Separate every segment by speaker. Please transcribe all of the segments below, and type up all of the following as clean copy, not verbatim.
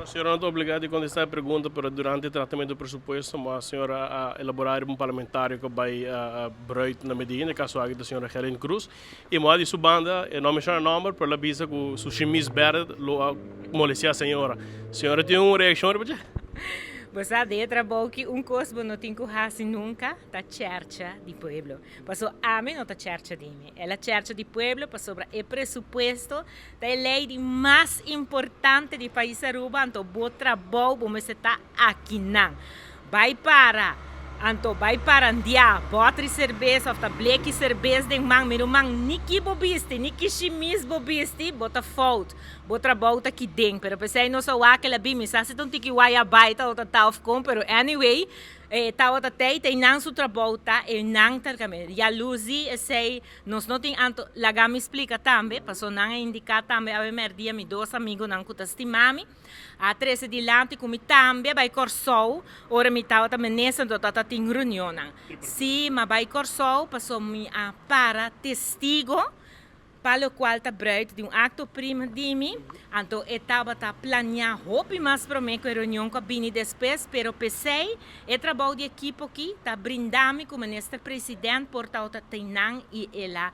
Speaker 1: Señora no ta obligá di kontestá e pregunta, pero durante e tratamentu di presupuesto mas señora a elaborá riba un parlamentario ku a bai bruid na Medellín, e kaso aki ta señora Gerlin Cruz. I moa di su banda, e no a menshoná nòmber, pero el a bisa ku su shimis bèrdè lo a molestiá señora. Señora tin un reakshon riba dje?
Speaker 2: Bo sa, den e trabou ki un kos bo no tin ku hasi nunka ta chèrcha di pueblo. Paso ami no ta chèrcha di mi. El a chèrcha di pueblo pasobra e presupuesto ta e lei di mas importante di pais Aruba, anto bo trabou bo mester ta akinan. Bai para, anto bai parandiá, bòtri serbes òf ta bleki serbes den man, mi ruman, ni ki bo bisti, ni ki shimis bo bisti, bo ta fout. Bo trabou ta ki den. Pero p'esei nos a wak el a bin, mi sa si ta un tiki waya bai ta ota ta òf kon, pero anyway, e tabata tei, tei nan su trabou ta, e nan ta kame. Yaluzi esei nos no tin anto, laga mi splika tambe, paso nan a indiká tambe awe mèrdia mi dos amigunan ku ta stima mi, A trese dilanti ku mi tambe a bai Kòrsou ora mi tabata minister anto tabata tin reunionnan. Sí, mi a bai Kòrsou pasobra mi a para testigo pa lokual ta bruid di un akto prima di mi. Anto e tabata planiá hopi mas promé ku e reunion ku a bini despues, pero p'esei e trabou di ekipo aki ta brinda mi ku minister president por tabata tin nan i el a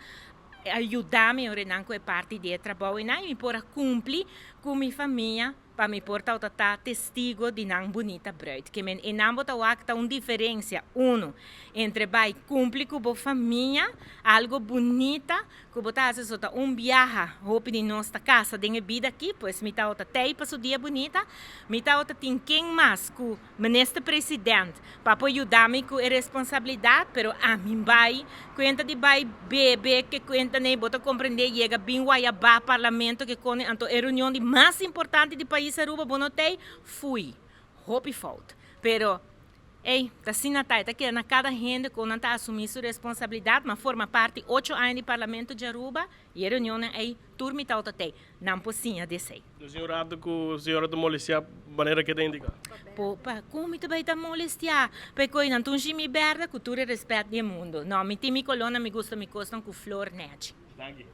Speaker 2: a yuda mi ora nan ku e parti di e trabou einan i mi por a kumpli ku mi famia pa mi por tabata ta testigo di nan bunita bruid. Ke men einan bo ta wak ta un diferensia, uno, entre bai kumpli ku bo famia, algo bunita ku bo ta hasi so ta un biaha, hopi di nos ta kasa den e bida aki, pues mi tabata tei pa su dia bunita, mi tabata tin ken mas ku Minister President, pa por yuda mi cu e responsabilidad, pero ami bay cuenta di bay bebe ke cuenta ney, bo ta comprende, yega bin waya ba Parlamento ke cone, anto e reunion di mas importante di pais Aruba bo no tey, fui, hopi fout. Pero, ey, ta asina ta, e ta keda na cada hende con nan ta asumi su responsabilidad, ma forma parti ocho aña di Parlamento di Aruba, y e reunionnan ey tur mi tawata tey, nan por siña di esey.
Speaker 1: Dus un rato ku señora ta molestiá manera ke ta indiká.
Speaker 2: Po, pa kon mi ta bai ta molestiá? Pa e koi nan ta un shimi bèrdè ku tur e rèspèt di e mundu. No, mi tin mi koló nan mi gusta mi kosnan ku flor nèchi.
Speaker 1: Danki.